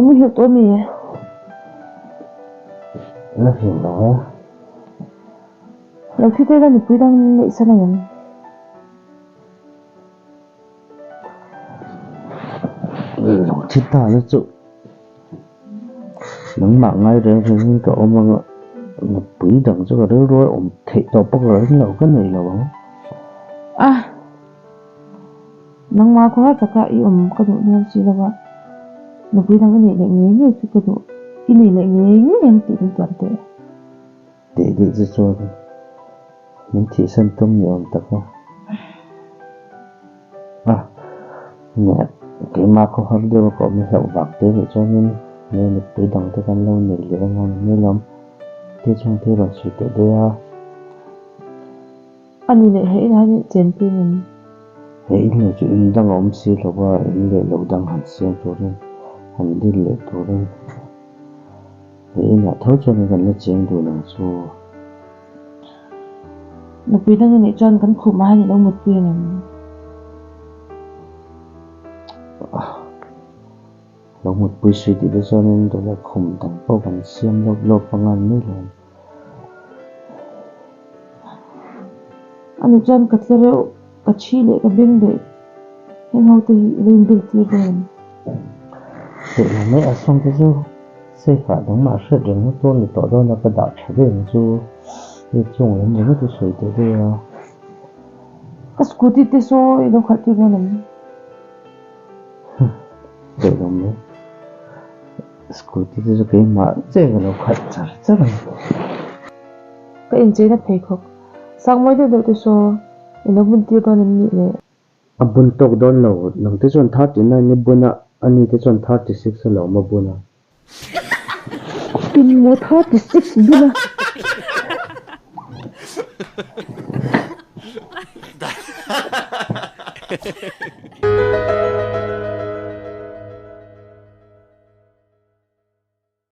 I muhil tawh ami? La hil lo e. Lo thi daih la nupui dang neih san ang em? Lo thi ta na chu nangmah ngai reng rengin ka awm ang a, nupui dang chu ka rilru a awm theih tawh bawk lo ring lo ka nei lo ang. A, nangmah khawhar taka i awm ka duh dawn si lo a, nupui dang i neih leh ngei ngei chu ka duh, i nei leh ngei ngei ang tih min tiam teh. Tih dih chu chuan min thihsan tum ni awm tak a. A, nia, keimah khawhar deuh a ka awm i hlauh vang te nih chuanin nge nupui dang te kan lo nei leh anga ni mai lawm te chuan thil rawn sawi teh daih a. A ni leh he inah hian i chenpui ngem? He in leh chu in dang a awm si lo a, in leh lo dang han siam turin, han dil leh turin. He inah tho chuan kan la cheng dun ang chu. Nupui dang i neih chuan kan khumah hian i lo mutpui ang em? Lo mutpui sui tih te chuanin tuna khum dang pawh kan siam lawp lawp a ngan mai lo. A nih chuan ka tle reuh, ka thi leh ka beng leh heng ho te hi i lo inbel tir dawn em? Teh lo mai a sawng te chu safe ah dangmah hriat reng na tur ni tawh dawn a ka dah tha ber ang chu hei chung lam ringawt i sawi teh daih a. Ka scooty te saw i lo khalh tir dawn em? Teh lo mai. Scooty te chu keimah che ka lo khalh char char ang. Ka incheina pheikhawk Sangmawi deuh deuh te saw i lo bun tir dawn em nih le? A bun tawk dawn lo, nang te chuan 39 i bun a, ani te chuan 36 a lo awm a bun a. Tun maw 36 bun a?